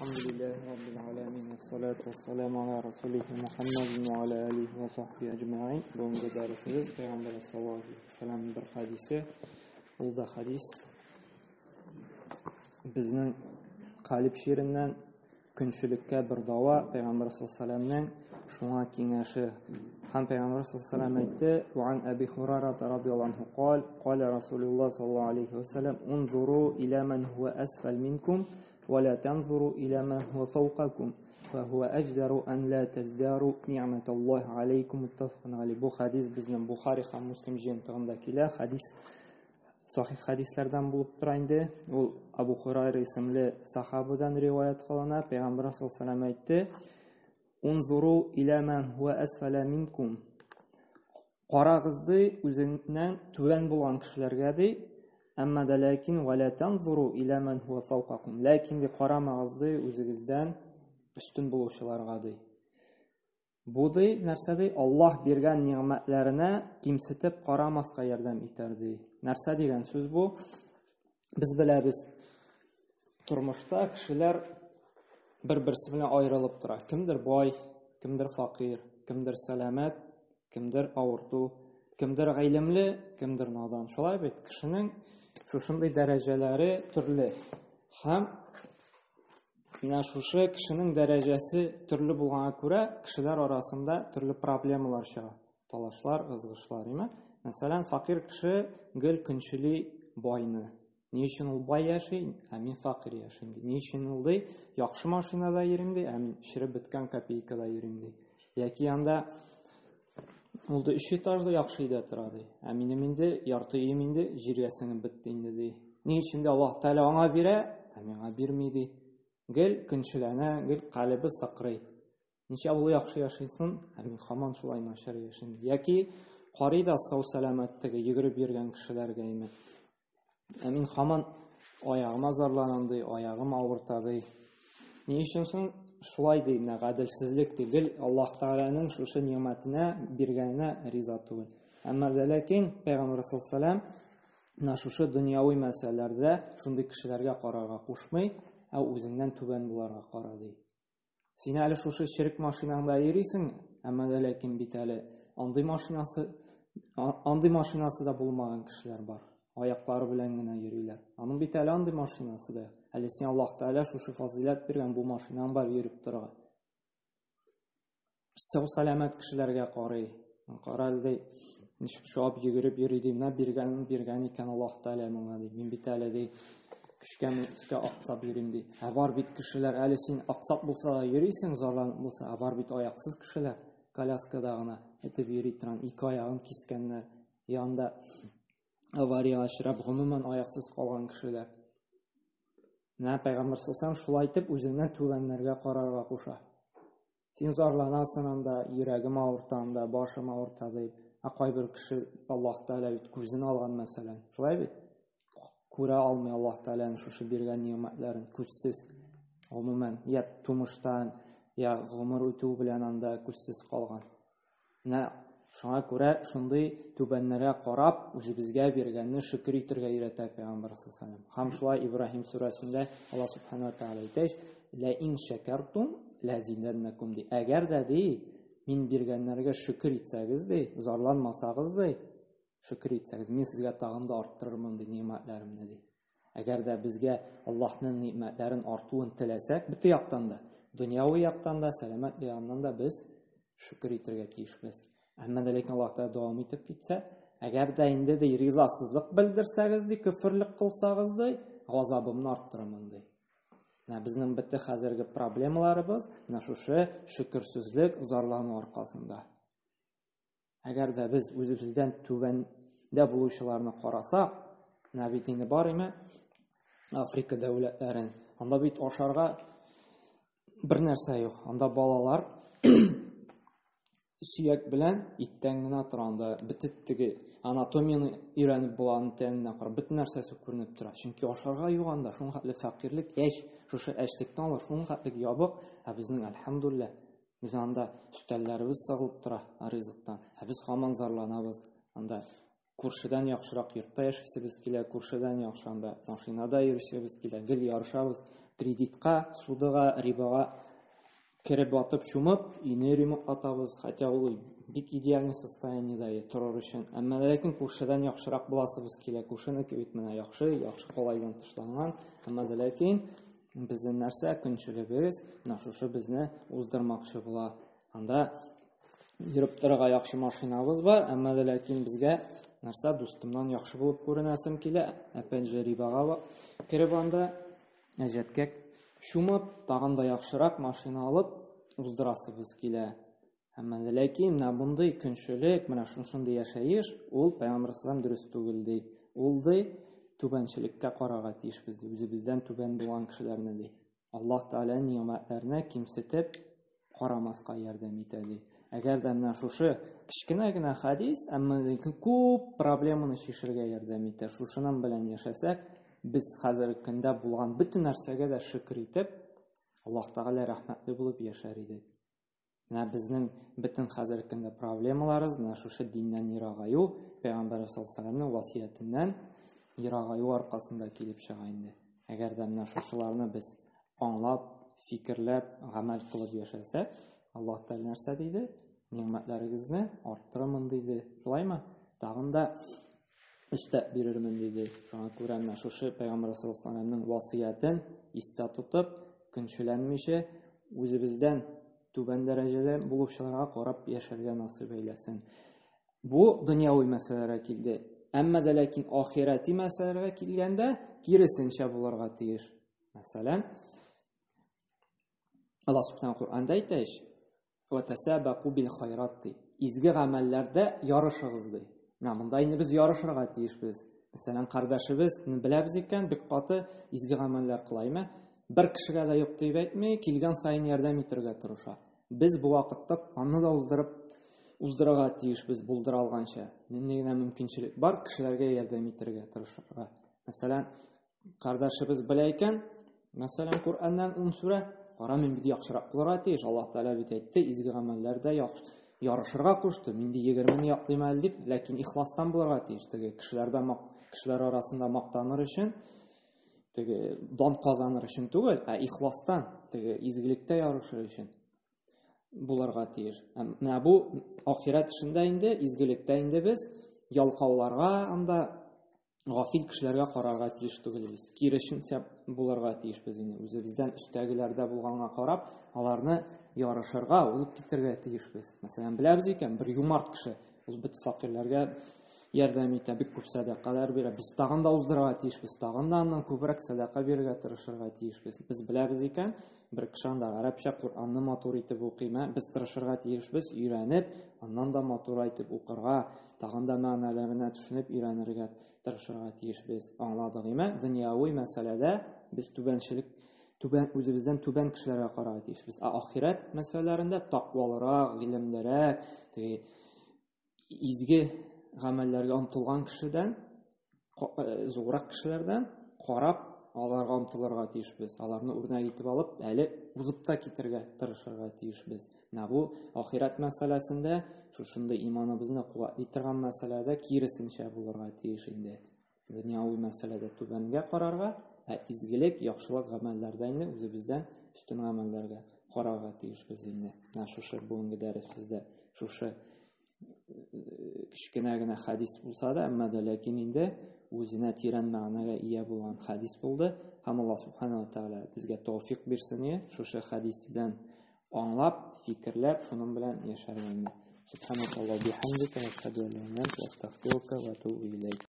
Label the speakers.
Speaker 1: Әлхәмдүлилләһи раббил галәмин, вассалату вассаламу аля расулихи Мухаммадин ва аля алихи ва сахбихи әҗмәгыйн. Бүгенге дәресебез Пәйгамбәр саллаллаһу алейһи ва сәлләмнең бер хадисе. Ул да хадис безнең калиб чиреннән көнчелеккә бер дава Пәйгамбәр саллаллаһу алейһи ва сәлләмнең шуңа киңәше. Һәм Пәйгамбәр саллаллаһу алейһи ва сәлләм әйтте: "Ва ан Әби Һурайра радияллаһу анһу кал, кала Расулуллаһ саллаллаһу алейһи ва сәлләм: "Унзуру иля ман хуа асфал минкум ва ла танзуру иля ман хуа фawqakum, фа хуа аждару ан ла таздару ни'маталлаһи алейкум". Муттафакун алейһ. Бу хадис безнең Бухари һәм Муслим җыентыгында килә. Хадис сахих хадисләрдән булып тора инде. Ул Абу Хурайра исемле сахабадан риваять кылына. Пәйгамбәр саллаллаһу алейһи ва сәлләм әйтте: "Унзуру иля ман хуа асфала минкум". Карагыз ди, үзеннән түбән булган кешеләргә ди, әмма дә ләкин ва ла танзуру иля ман хуа фawqakum. Ләкин ди карамагыз ди үзегездән өстен булучыларга ди. Бу ди нәрсә ди? Аллаһ биргән нигъмәтләренә кимсетеп карамаска ярдәм итәр ди. Нәрсә дигән сүз бу? Без беләбез, тормышта кешеләр бер-берсе белән аерылып тора. Кемдер бай, кемдер факир, кемдер сәламәт, кемдер авырту, кемдер гыйлемле, кемдер надан. Шулай бит, кешенең шушындый дәрәҗәләре төрле. Һәм менә шушы кешенең дәрәҗәсе төрле булганга күрә, кешеләр арасында төрле проблемалар чыга. Талашлар, ызгышлар, име? Мәсәлән, факир кеше гел көнчели байны. Ни өчен ул бай яши, ә мин факир яшим ди. Ни өчен ул ди, яхшы машинада йөрим ди, ә мин череп беткән копейкада йөрим ди. Яки анда ул да өч этажлы яхшы өйдә тора ди. Ә минем инде ярты өем инде җиргә сеңеп бетте инде ди. Ни өчен дә Аллаһ Тәгалә аңа бирә, ә миңа бирми ди. Гел көнчеләнә, гел калебе сыкрый. Ничә ул яхшы яшисен, ә мин һаман шулай начар яшим. Яки карый да сау-сәламәт теге йөгереп йөргән кешеләргә име. Ә мин һаман аягыма зарланам ди, аягым авырта ди. Ни өчен соң шулай ди, менә гаделсезлек ди. Гел Аллаһ Тәгаләнең шушы ни'мәтенә биргәненә риза түгел. Әмма дә ләкин Пәйгамбәр саллаллаһу алейһи менә шушы дөньяви мәсьәләләрдә шундый кешеләргә карарга кушмый, ә үзеңнән түбән буларга кара ди. Син әле шушы черек машинаңда йөрисең, әмма дә ләкин бит әле андый машинасы андый машинасы да булмаган кешеләр бар. Аяклары белән генә йөриләр. Аның бит әле андый машинасы да. Әле син Аллаһ Тәгалә шушы фазыйләт биргән бу машинаң бар йөреп торырга. Сау сәламәт кешеләргә карый. Кара әле ди, ничек чабып йөгереп йөри ди, менә биргәнен биргән икән Аллаһ Тәгалә моңа ди. Мин бит әле ди, көчкә мөскә аксап йөрим ди. Ә бар бит кешеләр, әле син аксап булса да йөрисең, зарланып булса, ә бар бит аяксыз кешеләр, коляскада гына этеп йөри торган, ике аягын кискәннәр, янда авариягә очрап, гомумән аяксыз калган кешеләр. Менә Пәйгамбәр саллаллаһу шулай итеп үзеннән түбәннәргә карарга куша. Син зарланасың анда, йөрәгем авырта анда, башым авырта дип. Ә кайбер кеше Аллаһ Тәгалә бит күзен алган мәсәлән. Шулай бит? Күрә алмый Аллаһ Тәгаләнең шушы биргән нигъмәтләрен күзсез. Гомумән, я тумыштан, я гомер үтү белән анда күзсез калган. Менә шуңа күрә шундый түбәннәргә карап, үзебезгә биргәнне шөкер итәргә өйрәтә Пәйгамбәр саллаллаһу алейһи Һәм шулай Ибраһим сүрәсендә Аллаһ субхана ва тааля әйтә, "Ла ин шакартум ла зиданнакум" ди. Әгәр дә ди, мин биргәннәргә шөкер итсәгез ди, зарланмасагыз ди, шөкер итсәгез, мин сезгә тагын да арттырырмын ди ни'мәтләремне ди. Әгәр дә безгә Аллаһның ни'мәтләрен артуын теләсәк, бөтен яктан да, дөньяви яктан да, сәламәт ягыннан да без шөкер итәргә тиешбез. Әмма дә ләкин Аллаһ Тәгалә дәвам итеп китсә, әгәр дә инде ди ризасызлык белдерсәгез ди, көферлек кылсагыз ди, газабымны арттырамын ди. Менә безнең бөтен хәзерге проблемаларыбыз менә шушы шөкерсезлек, зарлану аркасында. Әгәр дә без үзебездән түбәндә булучыларны карасак, менә бит инде бар име Африка дәүләтләрен, анда бит ашарга бер нәрсә юк. Анда балалар сөяк белән иттән генә тора. Анда бөтен теге анатомияне өйрәнеп була, аның тәненә карап, бөтен нәрсәсе күренеп тора. Чөнки ашарга юк анда, шуның хәтле фәкыйрьлек, әч, шушы әчлектән алар шуның хәтле ябык, ә безнең әлхәмдулиллаһ Без анда өстәлләребез сыгылып тора ризыктан. Ә без һаман зарланабыз. Анда Күршедән яхшырак йортта яшисебез килә, күршедән яхшы анда машинада йөрисебез килә, гел ярышабыз. Кредитка, судага, рибага кереп батып чумып, өйне ремонтлатабыз, хотя ул бик идеальный состояниедә торыр өчен. Әмма ләкин күршедән яхшырак буласыбыз килә. Күршенеке бит менә яхшы, яхшы калайдан тышланган. Әмма ләкин безнең нәрсә, көнчелегебез менә шушы безне уздырмакчы була. Анда йөреп торырга яхшы машинабыз бар, әмма дә ләкин безгә нәрсә, дустымнан яхшы булып күренәсем килә. Опять же, рибага кереп анда әҗәткә чумып, тагын да яхшырак машина алып уздырасыбыз килә. Әмма дә ләкин менә мондый көнчелек, менә шушындый яшәеш, ул Пәйгамбәр саллаллаһу дөрес түгел ди. Ул ди, түбәнчелеккә карарга тиешбез ди, үзебездән түбән булган кешеләрне ди. Аллаһ Тәгалә нигъмәтләрне кимсетеп карамаска ярдәм итә ди. Әгәр дә менә шушы кечкенә генә хәдис, әмма ләкин күп проблеманы чишергә ярдәм итә. Шушының белән яшәсәк, без хәзерге көндә булган бөтен нәрсәгә дә шөкер итеп, Аллаһ Тәгалә рәхмәтле булып яшәр идек. Менә безнең бөтен хәзерге көндә проблемаларыбыз менә шушы диннән ерагаю, Пәйгамбәр саллаллаһу васыятеннән ерагаю аркасында килеп чыга инде. Әгәр дә менә шушыларны без аңлап, фикерләп, гамәл кылып яшәсәк, Аллаһ Тәгалә нәрсә диде? Нигъмәтләрегезне арттырырмын диде. Шулаймы? Тагын да өстәп бирермен диде. Шуңа күрә менә шушы Пәйгамбәр саллаллаһу алейһи вәсәлләмнең васыятен истә тотып, көнчеләнмичә, үзебездән түбән дәрәҗәдә булучыларга карап яшәргә насыйп әйләсен. Бу дөньяви мәсьәләләргә килде. Әмма дә ләкин ахирәти мәсьәләләргә килгәндә киресенчә булырга тиеш. Мәсәлән, Аллаһ Субханаһу Коръәндә әйтә ич, "Ва тасабаку бил хайрат" ди. Изге гамәлләрдә ярышыгыз ди. Менә монда инде без ярышырга тиешбез. Мәсәлән, кардәшебез беләбез икән, бик каты изге гамәлләр кыла, әйме? Бер кешегә дә юк дип әйтми, килгән саен ярдәм итәргә тырыша. Без бу вакытта аны да уздырып уздырырга тиешбез, булдыра алганча. Нинди генә мөмкинчелек бар, кешеләргә ярдәм итәргә тырышырга. Мәсәлән, кардәшебез белә икән, мәсәлән, Коръәннән 10 сүрә, кара, мин бит яхшырак булырга тиеш, Аллаһ Тәгалә бит әйтте, изге гамәлләрдә яхшы ярышырга кушты, мин дә 20-не яклыйм әле дип, ләкин ихластан булырга тиеш, теге кешеләрдә кешеләр арасында мактаныр өчен, теге дан казаныр өчен түгел, ә ихластан, теге изгелектә ярышыр өчен булырга тиеш. Менә бу ахирәт эшендә инде, изгелектә инде без ялкауларга анда гафил кешеләргә карарга тиеш түгелбез. Киресенчә булырга тиешбез инде. Үзебездән өстәгеләрдә булганга карап, аларны ярышырга, узып китәргә тиешбез. Мәсәлән, беләбез икән, бер юмарт кеше, ул бит факирләргә ярдәм итә, бик күп сәдакалар бирә. Без тагын да уздырырга тиешбез, тагын да аннан күбрәк сәдака бирергә тырышырга тиешбез. Без беләбез икән, бер кеше анда гарәпчә Коръәнне матур итеп укый, без тырышырга тиешбез, өйрәнеп, аннан да матур итеп укырга, тагын да мәгънәләренә төшенеп өйрәнергә тырышырга тиешбез. Аңладык име? Дөньяви мәсьәләдә без түбәнчелек түбән үзебездән түбән кешеләргә карарга тиешбез. Ә ахирәт мәсьәләләрендә тәкъвалырак, гыйлемлерәк, теге изге гамәлләргә омтылган кешедән, зуррак кешеләрдән карап, аларга омтылырга тиешбез. Аларны үрнәк итеп алып, әле узып та китәргә тырышырга тиешбез. Менә бу ахирәт мәсьәләсендә шушындый иманыбызны куәтли торган мәсьәләдә киресенчә булырга тиеш инде. Дөньяви мәсьәләдә түбәнгә карарга, ә изгелек, яхшылык гамәлләрдә инде үзебездән өстен гамәлләргә карарга тиешбез инде. Менә шушы бүгенге дәресебездә шушы кечкенә генә хәдис булса да, әмма дә ләкин инде үзенә тирән мәгънәгә ия булган хәдис булды. Һәм Аллаһ субхана ва тааля безгә тәүфик бирсен, шушы хәдис белән аңлап, фикерләп, шуның белән яшәргә инде. Субханакаллаһ бихамдика, ашһаду ан ла илаһа илля анта, астагфирука ва атубу илейк.